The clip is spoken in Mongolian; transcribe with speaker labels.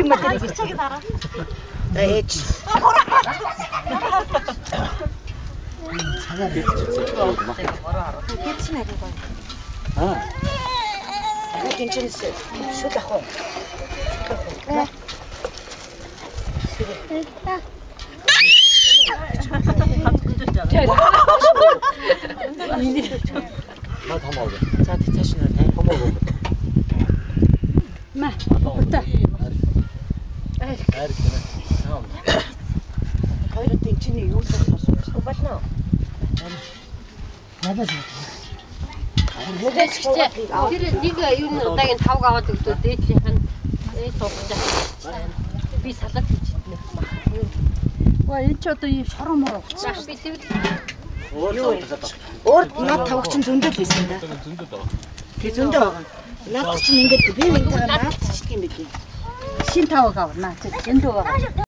Speaker 1: юм аа тэр чиг дараа. За ээж.
Speaker 2: Цагаа бэлтчихсэн.
Speaker 1: Бэлтсэн аа гоё.
Speaker 2: Аа.
Speaker 1: Тэгээд энэ чинь шүл ах уу? Шүл ах уу?
Speaker 2: 나 더 먹어.
Speaker 1: За цааш нь
Speaker 2: 더 먹어.
Speaker 3: Мә. Бүтэ.
Speaker 2: Хайр.
Speaker 1: Хоёр одоо энэ чинь юу л болсон болно.
Speaker 2: Надад.
Speaker 4: Тэр нэг юу н удаагийн тавг аваад өгдөө дээдлийнх нь суугч. Би салат хийж идэнэ.
Speaker 3: Ва энэ ч одоо ийм шорон мороо.
Speaker 4: Би тэр
Speaker 1: Өөр над тавг чинь зөндөл байсан да.
Speaker 2: Зөндөл байгаа.
Speaker 1: Тэг зөндөө байгаа. Над чинь ингээд би энтэйгээ наалтчихдаг юм билий.
Speaker 3: Шин тавг авна. Зөндөө байгаа.